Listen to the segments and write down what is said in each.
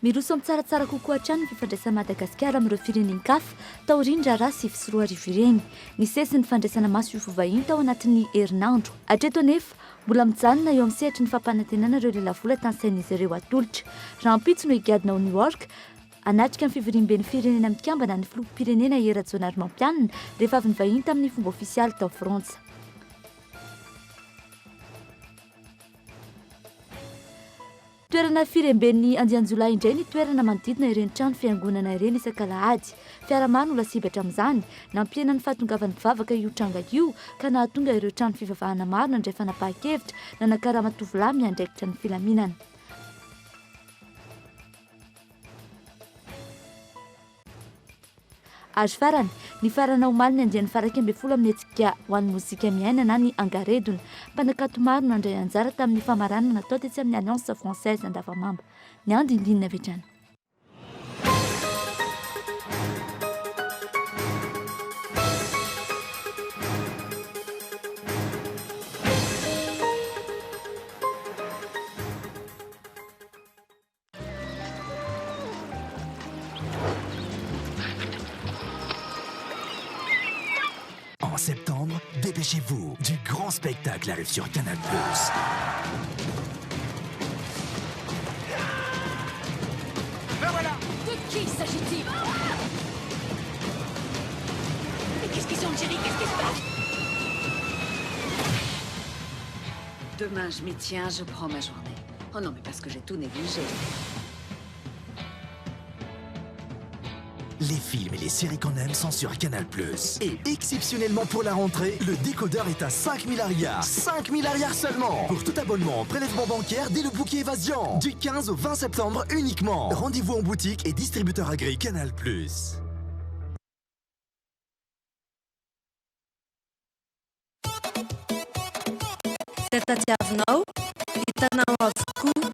Miroso amin'ny tsaratsara kokoa hatrany ny fifandraisan'i Madagasikara amin'ireo firenen-kafa taorian'ny raharaha 2009 ireny. Nisesy ny fandraisana masoivoho vahiny tao anatin'ny herinandro. Hatreto anefa, mbola mijanona eo amin'ny sehatry ny fampanantenana ireo lelavola tanisain'izy ireo hatolotra. Rahampitso no higadona ao New York, hanatrika ny fivoriamben'ny Firenena Mikambana ny filoham-pirenena Hery Rajaonarimampianina rehefa avy nivahiny tamin'ny fomba ofisialy tao Frantsa. Toerana firemben'ny andian-jiolahy indray ny toerana manodidina ireny trano fiangonana ireny isak'alahady. Fiara maro no lasibatra amin'izany. Nampihena ny fahatongavan'ny mpivavaka io tranga io ka nahatonga ireo trano fivavahana maro nandray fanapahan-kevitra nanakarama tovolahy miandraikitra ny filaminana. Ary farany, nifarana omaly ny andiany faha-11 amin'ny hetsika ho an'ny mozika miaina na ny Angaredona. Mpanakanto maro no nandray anjara tamin'ny famaranana natao tetsy amin'ny Alliance Française Andavamamba. Ny andindininy avy hatrany. En septembre, dépêchez-vous, du grand spectacle arrive sur Canal+. Ben voilà De qui s'agit-il Mais qu'est-ce qu'ils ont, Jerry Qu'est-ce qui se passe Demain, je m'y tiens, je prends ma journée. Oh non, mais parce que j'ai tout négligé. Les films et les séries qu'on aime sont sur Canal+. Et exceptionnellement pour la rentrée, le décodeur est à 5000 ariary. 5000 ariary seulement Pour tout abonnement, prélèvement bancaire dès le bouquet évasion. Du 15 au 20 septembre uniquement. Rendez-vous en boutique et distributeur agréé Canal+. Izay tadiavinao, hitanao avokoa.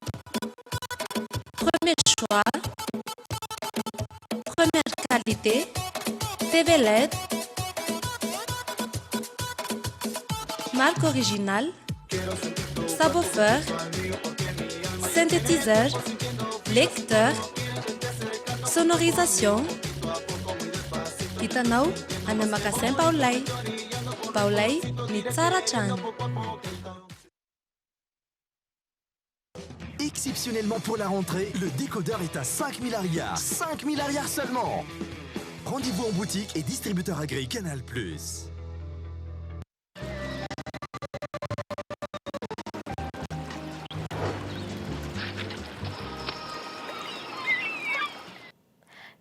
Premier choix, première qualité, TV led, marque originale, subwoofer, synthétiseur, lecteur, sonorisation. Hitanao any amin'ny magasin Baolay. Baolay, ny tsara hatrany. Exceptionnellement pour la rentrée, le décodeur est à 5000 ariary. 5000 ariary seulement Rendez-vous en boutique et distributeur agréé Canal+.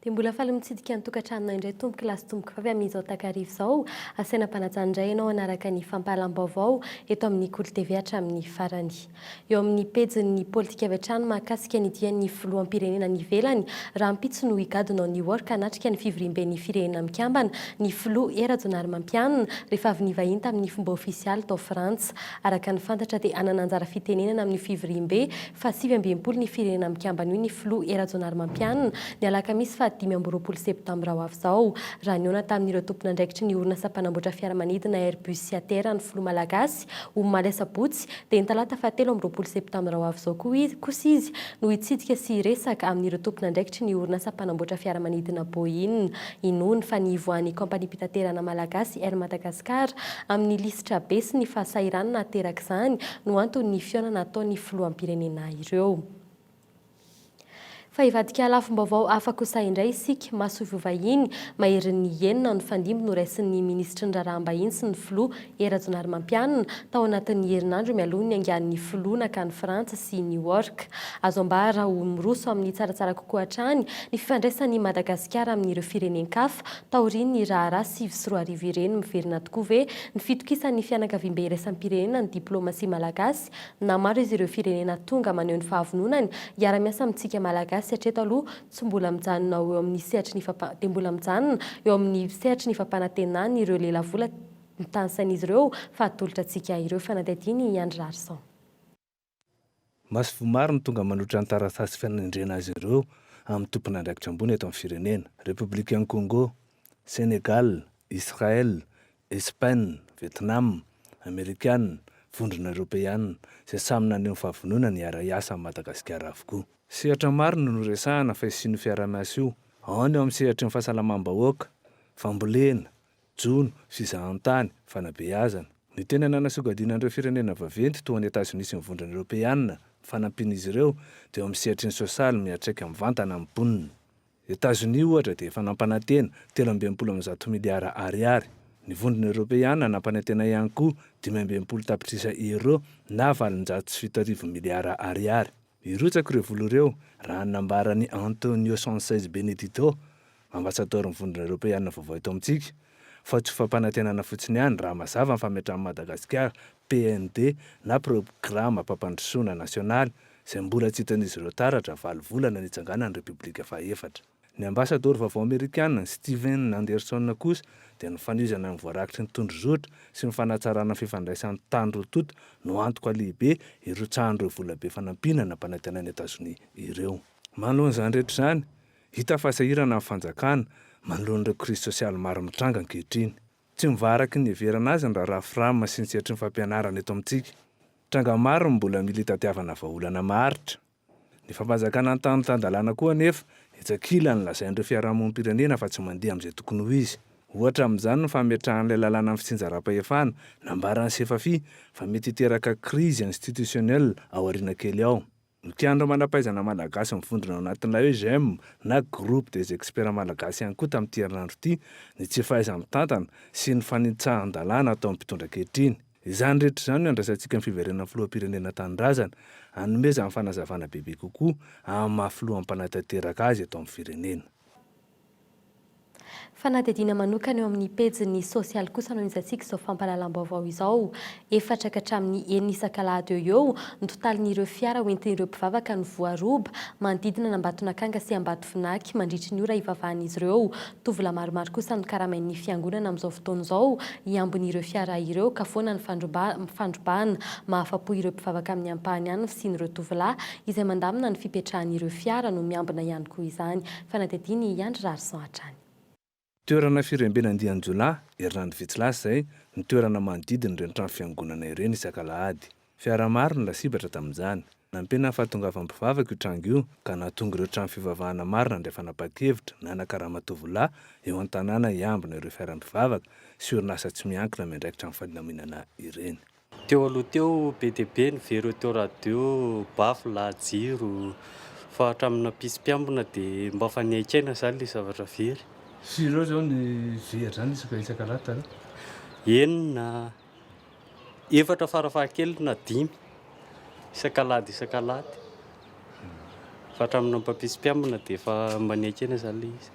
Dia mbola faly mitsidika ny tokantranonao indray tompoko lahy sy tompoko vavy amin'izao takariva izao. Asaina ampanajana indray ianao hanaraka ny fampahalam-baovao eto amin'ny Kolo TV hatramin'ny farany. Eo amin'ny pejin'ny politika avy hatrany mahakasika ny dian'ny filoham-pirenena any ivelany, rahampitso no higadona ao New York hanatrika ny fivoriamben'ny Firenena Mikambana ny filoha Hery Rajaonarimampianina rehefa avy nivahiny tamin'ny fomba ofisialy tao Frantsa. Araka ny fantatra dia hanana anjara fitenenana amin'io fivoriambe faha 69 ny Firenena Mikambana io ny filoha Hery Rajaonarimampianina ny alakamisy faha 25 septambra ho avy izao. Raha nihaona tamin'ireo tompon'andraikitry ny orinasa mpanamboatra fiaramanidina Airbus sy Ater ny filoha malagasy omaly asabotsy dia ny talata faha 23 septambra ho avy izao koa izy kosa izy no hitsidika sy hiresaka amin'ireo tompon'andraikitry ny orinasa mpanamboatra fiaramanidina Boeing. Inoany fa ny hivoahan'ny kaompaniam-pitaterana malagasy Air Madagascar amin'ny lisitra be sy ny fahasahiranana aterak'izany no anton'ny fihaonana ataon'ny filoham-pirenena ireo. Fa hivadika lafim-baovao hafa kosa indray isika, masoivoho vahiny maherin'ny enina nifandimby noraisin'ny minisitry ny raharaham-bahiny sy ny filoha Hery Rajaonarimampianina tao anatin'ny herinandro mialoha ny niaingan'ny filoha nankany Frantsa sy New York. Azo ambara ho miroso amin'ny tsaratsara kokoa hatrany ny fifandraisan'i Madagasikara amin'ireo firenen-kafa taorian'ny raharaha 2009 ireny. Miverina tokoa ve ny fitokisan'ny fianakaviambe iraisam-pirenena ny diplaomasia malagasy Na maro izy ireo firenena tonga maneho ny fahavononany hiara-miasa amintsika Malagasy hatreto aloha tsy mbola mijanona ho eo amin'ny sehatry ny fampa dia mbola mijanona eo amin'ny sehatry ny fampanantenany ireo lelavola notanisain'izy ireo fa atolotra antsika ireo fanadihadiany i Andry Raharison. Masoivoho maro no tonga manolotra ny taratasy fanendrena azy ireo amin'ny tompon'andraikitra ambony eto amin'ny firenena. Repoblikan'i Congo, Sénégal, Israël, Espaina, Vietnam, Amerikana, Vondrona Eoropeana, izay samy naneho ny fahavononany hiara-hiasa amin'i Madagasikara avokoa. Sehatra maro no noresahana fa hisian'io fiaraha-miasa io, ao ny eo amin'ny sehatry ny fahasalamam-bahoaka, fambolena, jono, fizahantany, fanabeazana. Ny tena nanasongadina an'ireo firenena vaventy toa an'i Etazonia sy ny Vondrona Eoropeana, ny fanampian'izy ireo dia eo amin'ny sehatry ny sosialy miantraika mivantana amin'ny mponina. Etazonia, ohatra, dia efa nampanantena 163 miliara ariary. Ny Vondrona Eoropeana nampanantena ihany koa 65 tapitrisa euro na 78 miliara ariary. Hirotsaka ireo vola ireo, raha ny nambaran'i Antonio Sanchez Benedito, ambasadaoron'ny Vondrona Eoropeana vaovao eto amintsika, fa tsy ho fampanantenana fotsiny ihany raha mazava ny fametrahan'i Madagasikara PND na Programam-pampandrosoana Nasionaly izay mbola tsy hitan'izy ireo taratra valo volana nitsanganan'ny Repoblika fahefatra. Ny ambasadaoro vaovao amerikana, Steven Anderson kosa dia ny fanohizana ny voarakitry ny tondrozotra sy ny fanatsarana ny fifandraisan'ny tany roa tonta no antoka lehibe hirotsahan'ireo volabe fanampiana nampanantenain'i Etazonia ireo. Manoloana izany rehetra izany, hita fa sahirana ny fanjakana manoloana ireo krizy sosialy maro mitranga ankehitriny. Tsy mivaha araka ny niheverana azy ny raharaha Fram sy ny sehatry ny fampianarana eto amintsika. Tranga maro no mbola mila itadiavana vahaolana maharitra. Ny fampanjakana ny tany tan-dalàna koa anefa, etsy ankilany lazain'ireo fiarahamonim-pirenena fa tsy mandeha amin'izay tokony ho izy. Ohatra amin'izany ny fametrahan'ilay lalànan'ny fitsinjaram-pahefana, nambaran'ny Sefafi fa mety hiteraka crise institutionnelle ao aoriana kely ao. Nokianin'ireo manam-pahaizana malagasy mivondrona ao anatin'ilay hoe GEM na Groupe des Experts Malagasy ihany koa tamin'ity herinandro ity ny tsy fahaiza-mitantana sy ny fanitsahan-dalàna ataon'ny mpitondra ankehitriny. Izany rehetra izany no iandrasantsika ny fiverenan'ny filoham-pirenena an-tanindrazana hanomezany fanazavana bebe kokoa amin'ny maha filoha mpanatanteraka azy eto amin'ny firenena. Fanadihadiana manokana eo amin'ny pejin'ny sosialy kosa no anizantsika izao fampahalalam-baovao izao. Efatra ka hatramin'ny enina isak'alahady eo ho eo ny totalin'ireo fiara hoentin'ireo mpivavaka no voaroba manodidina an'Ambatonakanga sy Ambatovinaky mandritry ny ora hivavahan'izy ireo. Tovolahy maromaro kosa no karamain'ny fiangonana amin'izao fotoana izao hiambin'ireo fiara ireo ka foana ny fandrobana. Mahafa-po ireo mpivavaka amin'ny ampahany ihany ny fisian'ireo tovolahy izay mandamina ny fipetrahan'ireo fiara no miambina ihany koa izany. Fanadihadiana i Andry Raharison hatrany. Toerana firembena andian-jiolahy, herinandro vitsy lasa izay, ny toerana manodidina ireny trano fiangonana ireny isak'alahady. Fiara maro no lasibatra tamin'izany. Nampiana ny fahatongavan'ny mpivavaka io tranga io ka nahatonga ireo trano fivavahana maro nandray fanapahan-kevitra nanakarama tovolahy eo an-tanàna hiambina ireo fiaran'ny mpivavaka sy orinasa tsy miankina miandraikitra ny fandaminana ireny. Teo aloha teo be dia be ny very eo teo radio, baffle, jiro, fa hatramin'ny nampisy mpiambina dia mba efa niaikaina izany ilay zavatra very. Firy eo izao ny very izany isaka isak'alahady taloha? Enina, efatra farafahakeliny na dimy isak'alahady isak'alahady. Fa hatramin'ny nampisy mpiambina dia efa mba niaikaina izany ilay izy.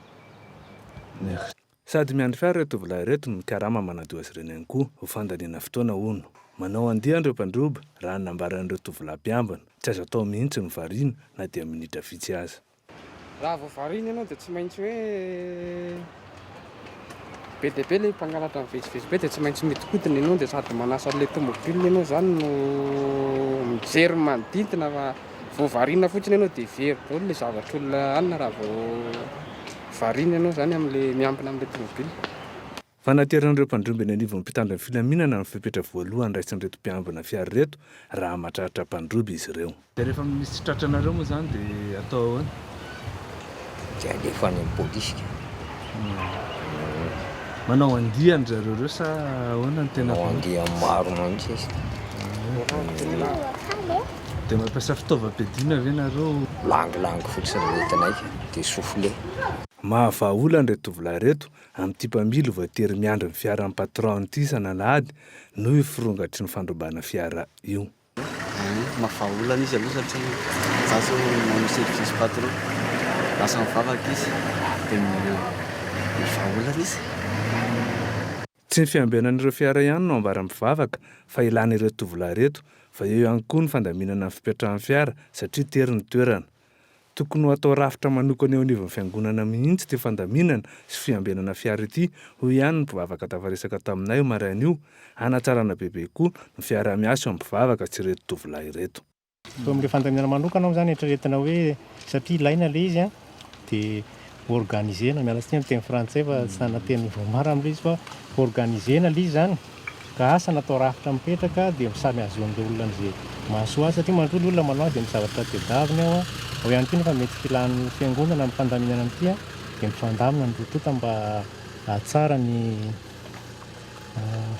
Merci. Sady miandry fiara ireo tovolahy ireto no mikarama manadio azy ireny ihany koa ho fandaniana fotoana hono. Manao andiany ireo mpandroba raha ny nambaran'ireo tovolahy mpiambina. Tsy azo atao mihitsy ny variana na dia minitra vitsy aza. Raha vao variana ianao dia tsy maintsy hoe be dia be ilay mpangalatra mivezivezy be dia tsy maintsy mihodinkodina ianao dia sady manasa an'ilay tomobile ianao izany no mijery ny manodidina fa vao variana fotsiny ianao dia very daholo ilay zavatr'olona anona raha vao Variana ianao izany amin'ilay miambina amin'ilay tomobile. Fanateran'ireo mpandromba eny anivon'ny mpitandro ny filaminana ny fepetra voalohany raisin'ireto mpiambina fiara ireto raha mahatratra mpandroba izy ireo. Dia rehefa misy tsy tratranareo moa izany dia atao ahoana? Dia alefa any amin'ny polisy ka. Manao andiany ry zareo ireo sa ahoana no tena Manao andiany maro mihitsy izy. Dia mampiasa fitaovam-piadiana ve nareo? Langilangy fotsiny no entinay dia soufflé. Mahavaha olana ireto tovolahy ireto amin'ity mpamily voatery miandry ny fiaran'ny patron ity isan'alahady noho io firongatry ny fandrobana fiara io. Mahavaha olana izy aloha satria za zao manao service patron, lasa mivavaka izy dia mivaha olana izy. Tsy ny fiambenana ireo fiara ihany no ambaran'ny mpivavaka fa ilana ireto tovolahy ireto fa eo ihany koa ny fandaminana ny fipetrahan'ny fiara satria tery ny toerana. Tokony ho atao rafitra manokana eo anivon'ny fiangonana mihitsy ity fandaminana sy fiambenana fiara ity hoy ihany ny mpivavaka tafaresaka taminay io maraina io hanatsarana bebe koa ny fiaraha-miasa eo amin'ny mpivavaka sy ireto tovolahy ireto. Eo amin'ilay fandaminana manokana moa izany eritreretina hoe satria ilaina ilay izy an, dia organiser-na, miala tsiny amin'ny teny frantsay fa tsy nananteny voamara amin'ilay izy fa organiser-na ilay izy izany ka asa natao rafitra mipetraka dia samy ahazoan'ilay olona an'izay mahasoa azy satria matoa ilay olona manao azy dia misy zavatra tedaviny ao an. Ao ihany koa nefa mety filan'ny fiangonana amin'ny fandaminana an'ity dia mifandamina ny roa tonta mba hahatsara ny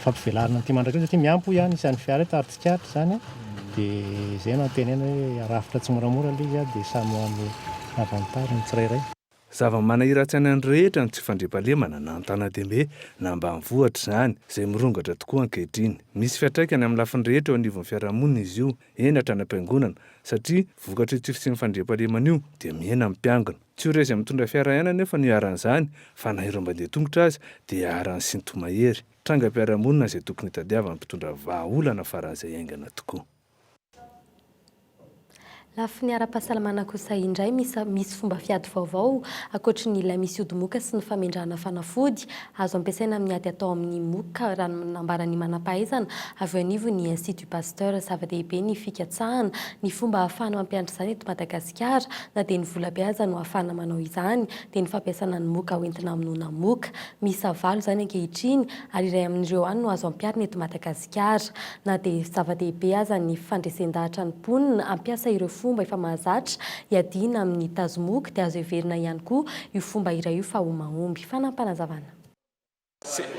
fampivelarana an'ity mandrakizay satria miampy hoy aho ny isan'ny fiara eto ary tsikaritra izany dia izay no antenaina hoe arafitra tsimoramora ilay izy dia samy ho amin'ny avantage ny tsirairay. Zava-manahiran-tsaina ny rehetra ny tsy fandriampahalemana na an-tanàn-dehibe na ambanivohitra izany, izay mirongatra tokoa ankehitriny. Misy fiantraikany amin'ny lafiny rehetra eo anivon'ny fiarahamonina izy io, eny hatrany am-piangonana, satria vokatr'io tsy fisian'ny fandriampahalemana io dia mihena ny mpiangona. Tsy ho ireo izay mitondra fiara ihany anefa no iharan'izany fa na ireo mpandeha tongotra aza dia iharan'ny sinto-mahery. Trangam-piarahamonina izay tokony hitadiavan'ny mpitondra vahaolana faran'izay haingana tokoa. Lafiny ara-pahasalamana kosa indray, misy misy fomba fiady vaovao, ankoatry ny ilay misy ody moka sy ny famendrahana fanafody, azo ampiasaina amin'ny ady atao amin'ny moka, raha ny nambaran'ny manam-pahaizana avy eo anivon'ny Institut Pasteur. Zava-dehibe ny fikatsahana ny fomba ahafahana mampianatra izany eto Madagasikara, na dia ny volabe aza no ahafahana manao izany, dia ny fampiasana ny moka hoentina hamonoana moka. Miisa valo izany ankehitriny, ary iray amin'ireo ihany no azo ampiharina eto Madagasikara. Madagasikara. Na dia zava-dehibe aza ny fandresen-dahatra ny mponina hampiasa ireo fomba efa mahazatra hiadiana amin'ny tazomoka dia azo heverina ihany koa io fomba iray io fa ho mahomby. Fanampinazavana.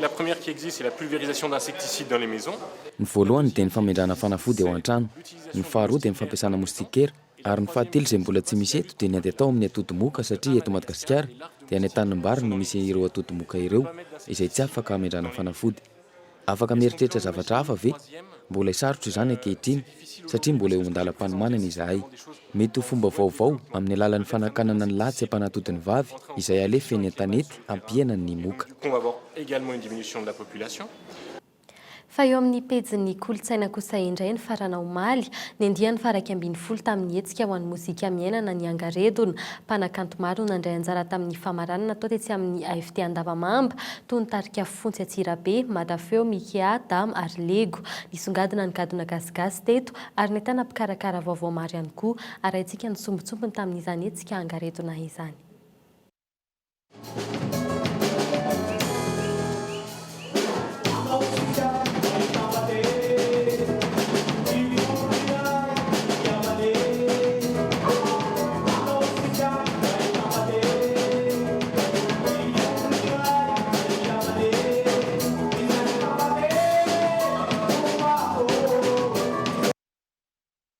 La première qui existe, c'est la pulvérisation d'insecticides dans les maisons. Ny voalohany dia ny famendrahana fanafody ao an-trano, ny faharoa dia ny fampiasana moustiquaire ary ny fahatelo izay mbola tsy misy eto dia ny ady atao amin'ny atody moka satria eto Madagasikara dia any an-tanimbary no misy ireo atody moka ireo izay tsy afaka hamendrahana fanafody. Afaka mieritreritra zavatra hafa ve? Mbola sarotra izany ankehitriny, satria mbola eo an-dalam-panomanana izahay. Mety ho fomba vaovao amin'ny alalan'ny fanakanana ny lahy tsy hampanatody ny vavy izay alefa eny an-tanety hampihena ny moka. Fa eo amin'ny pejin'ny kolontsaina kosa indray nifarana omaly, ny andiany faha-11 tamin'ny hetsika ho an'ny mozika miainana ny Angaredona. Mpanakanto maro no nandray anjara tamin'ny famaranana natao tetsy amin'ny AFT Andavamamba, toy ny tarika Fontsy Antsirabe, Madafeo, Mikea, Dama ary Lego. Nisongadina ny gadona gasigasy teto ary nahitana mpikarakara vaovao maro ihany koa. Arahintsika ny sombintsombiny tamin'izany hetsika Angaredona izany.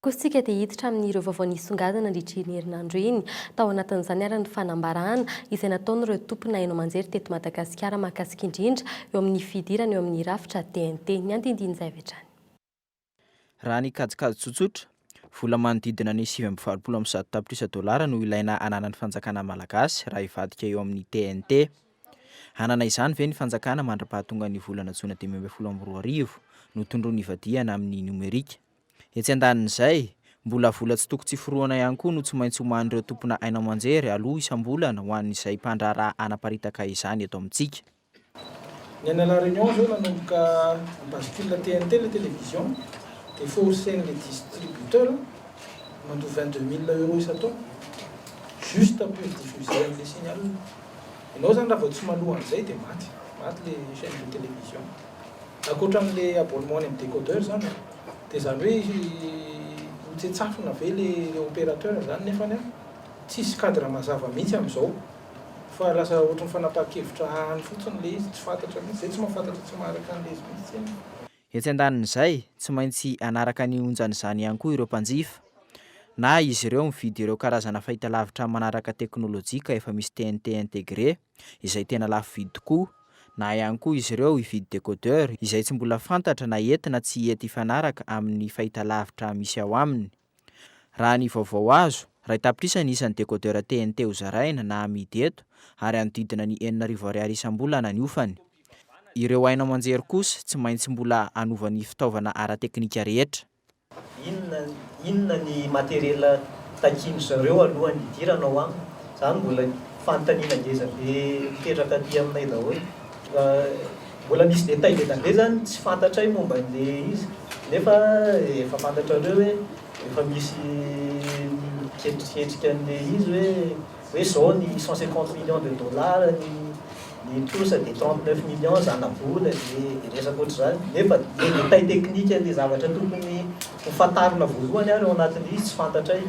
Kosa isika dia hiditra amin'ireo vaovao nisongadina nandritra iny herinandro iny. Tao anatin'izany ary ny fanambarana izay nataon'ireo tompona haino aman-jery teto Madagasikara mahakasika indrindra eo amin'ny fidirana eo amin'ny rafitra TNT. Ny andindinin'izay avy hatrany. Raha ny kajikajy tsotsotra, vola manodidina ny 189 tapitrisa dolara no ilaina ananan'ny fanjakana malagasy raha hivadika eo amin'ny TNT. Hanana izany ve ny fanjakana mandra-pahatonga ny volana jona 2015 no tondroiny hivadihana amin'ny nomerika? Etsy andanin'izay, mbola vola tsy toko tsy forohana ihany koa no tsy maintsy omanin'ireo tompona haino aman-jery aloha isam-bolana ho an'izay mpandraharaha hanaparitaka izany eto amintsika. Ny any La Réunion zao nanomboka mi-bascule TNT le télévision dia forcer-n'ny distributeur mandoa 22 000 euros isan-taona juste pour diffuser an'le signal. Ianao zany raha vao tsy maloa an'izay dia maty, maty le chaîne de télévision. Ankoatran'le abonnement any amin'ny décodeur zany an, dia zany hoe ho tsetsafina ve le opérateur zany nefany an tsisy cadre mazava mihitsy amin'izao. Fa lasa ohatran'ny fanapahan-kevitra any fotsiny ilay izy, tsy fantatra mihitsy, zay tsy mahafantatra tsy maharaka an'ilay izy mihitsy eny. Etsy andanin'izay, tsy maintsy hanaraka ny onjan'izany ihany koa ireo mpanjifa. Na izy ireo mividy ireo karazana fahitalavitra manaraka teknolojia ka efa misy TNT intégré, izay tena lafo vidy tokoa, na ihany koa izy ireo hividy décodeur, izay tsy mbola fantatra na hety na tsy hety hifanaraka amin'ny fahitalavitra misy ao aminy. Raha ny vaovao azo, 1 tapitrisa ny isan'ny décodeur TNT hozaraina na hamidy eto ary hanodidina ny 6000 ariary isam-bolana ny hofany. Ireo haino aman-jery kosa tsy maintsy mbola hanova ny fitaovana ara-teknika rehetra. Inona inona ny matériel takian-dry zareo alohan'ny hidirana ao aminy? Izany mbola fanontaniana ngeza be mipetraka aty aminay daholo. Mbola misy détail be dia be zany tsy fantatray momba an'le izy nefa efa fantatrareo hoe efa misy miketriketrika an'le izy hoe hoe zao ny 150 millions de dollars ny ny trosa dia 39 millions zanabola dia resaka ohatr'izany nefa le détail technique an'le zavatra tokony ho fantarina voalohany ary ao anatin'le izy tsy fantatray.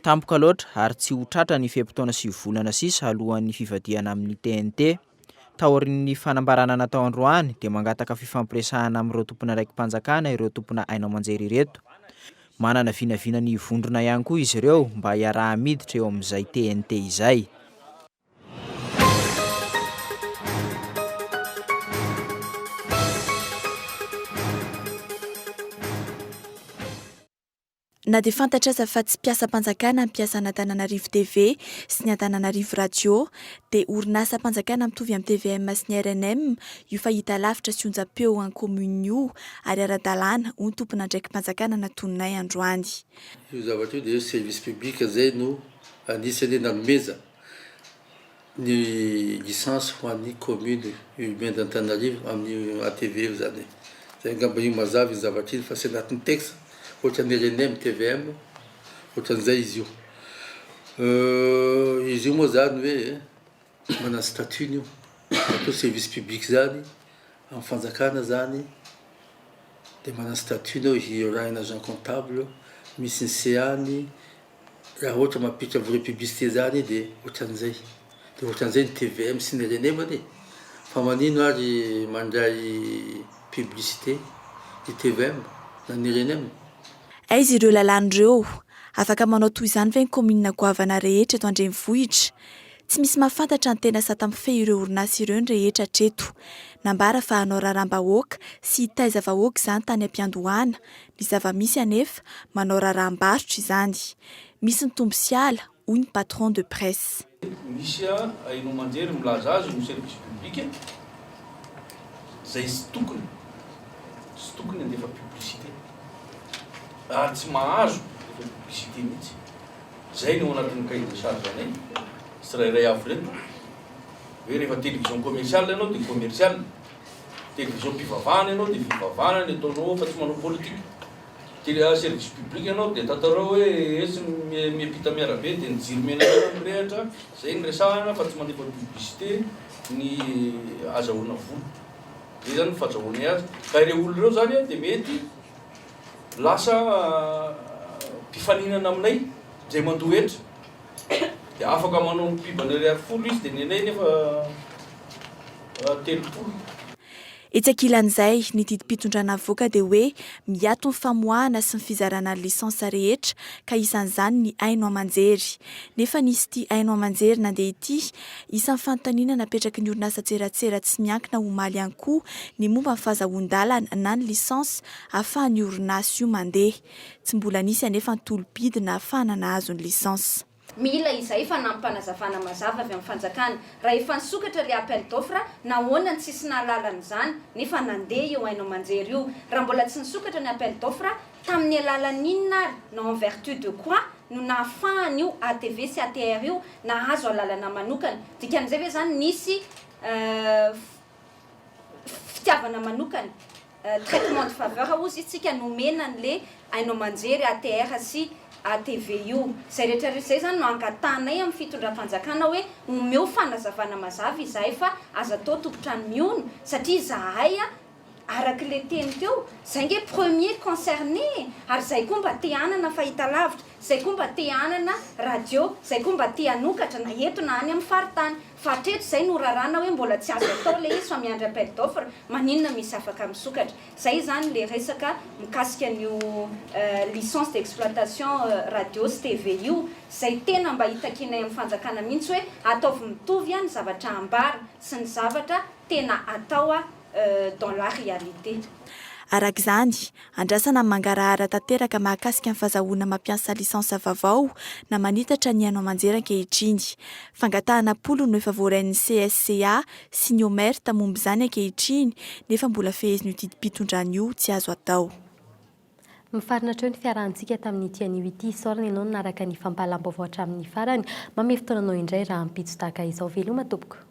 Tampoka loatra ary tsy ho tratra ny fe-potoana 9 volana sisa alohan'ny fivadihana amin'ny TNT. Taorian'ny fanambarana natao androany dia mangataka fifampiresahana amin'ireo tompon'andraiki-panjakana ireo tompona haino aman-jery ireto. Manana vinavina ny hivondrona ihany koa izy ireo mba hiaraha-miditra eo amin'izay TNT izay. Na dia fantatra aza fa tsy mpiasam-panjakana ny mpiasan'Antananarivo TV sy ny Antananarivo Radio dia orinasam-panjakana mitovy amin'ny tvm sy ny rnm io fahitalavitra sy onjam-peo en commune io ary ara-dalàna, hoy ny tompon'andraiki-panjakana natoninay androany. Io zavatra io dia hoe service public izay no anisany nanomeza ny licence ho an'ny commune urbaine d'Antananarivo amin'io ATV io zany e. Zay angamba io mazava iny zavatra iny fa tsy anatin'ny texte ohatran'ny rnm, tvm ohatran'izay izy io. Izy io moa zany hoe manana statut-ny io, matoa service public zany amin'ny fanjakana zany de manana statut-ny eo, il y aura un agent comptable, misy ny CA-ny, Raha ohatra mampiditra vola publicité zany de otran'izay, de otran'izay ny tvm sy ny rnm anie, fa manino ary mandray publicité ny tvm na ny rnm? Aiza ireo lalàna ireo? Afaka manao toy izany ve ny kaominina goavana rehetra eto an-drenivohitra? Tsy misy mahafantatra ny tena sata mifehy ireo orinasa ireo ny rehetra hatreto. Nambara fa hanao raharaham-bahoaka sy hitaiza vahoaka izany tany am-piandohana, Ny zava-misy anefa, manao raharaham-barotra izany. Misy ny tombo sy ala, hoy ny patron de presse. Misy haino aman-jery milaza azy ho service public izay tsy tokony tsy tokony handefa publicité ary tsy mahazo mandefa publicité mihitsy. Izay no ao anatin'ny cahier de charge anay tsirairay avy ireto hoe rehefa télévision commerciale ianao dia commerciale. Television-pivavahana ianao dia fivavahana ny ataonao ao fa tsy manao politika. Tele service public ianao dia tantarao hoe etsy miampita miarabe dia ny jiro menamena mirehatra, zay no resahana fa tsy mandefa publicité ny azahoana vola. Zay zany ny fahazahoanay azy. Ka ireo olona ireo zany dia mety lasa mpifaninana aminay izay mandoa hetra. Dia afaka manao ny pub an'ny ariary folo izy dia ny anay nefa 30. Etsy ankilan'izay, ny didim-pitondrana avoaka dia hoe miato ny famoahana sy ny fizarana ny licence rehetra ka isan'izany ny haino aman-jery. Nefa nisy ity haino aman-jery nandeha ity, isan'ny fanontaniana napetraky ny orinasan-tseratsera tsy miankina omaly ihany koa ny momba ny fahazahoan-dalana na ny licence ahafahan'io orinasa io mandeha. Tsy mbola nisy anefa ny tolo-bidy nahafahana nahazo ny licence. Mila izay fanampim-panazavana mazava avy amin'ny fanjakana. Raha efa nisokatra ilay appel d'offre, nahoana no tsisy nahalala an'izany nefa nandeha io haino aman-jery io? Raha mbola tsy nisokatra ny appel d'offre, tamin'ny alalan'ny inona ary na en vertu de quoi no nahafahan'io ATV sy ATR io nahazo alalana manokana? Dikan'izay ve izany nisy fitiavana manokana, traitement de faveur hozy isika nomena an'le haino aman-jery ATR sy ATV io. Izay rehetra rehetra izay izany no angatahanay amin'ny fitondram-panjakana hoe omeo fanazavana mazava izahay fa aza atao tompon-trano mihono satria izahay araka ilay teny teo, izay nge premier concerné e! Ary izay koa mba te hanana fahitalavitra, izay koa mba te hanana radio, izay koa mba te hanokatra na eto na any amin'ny faritany. Fa hatreto izay no raràna hoe mbola tsy azo atao ilay izy fa miandry appel d'offre, maninona misy afaka misokatra. Izay izany ilay resaka mikasika an'io licence d'exploitation radio sy TV io, izay tena mba hitakianay amin'ny fanjakana mihitsy hoe ataovy mitovy ny zavatra ambara sy ny zavatra tena atao dans la réalité. Araka izany, andrasana ny mangarahara tanteraka mahakasika ny fazahoana mampiasa licence vaovao na manitatra ny haino aman-jery ankehitriny. Fangatahana am-polony no efa voarain'ny CSCA sy ny OMERT momba izany ankehitriny nefa mbola fehezin'io didim-pitondrana io tsy azo atao. Mifarana hatreo ny fiarahantsika tamin'ity anio ity. Isaorana ianao nanaraka ny fampahalam-baovao hatramin'ny farany. Mamehy fotoana anao indray rahampitso tahaka izao. Veloma tompoko.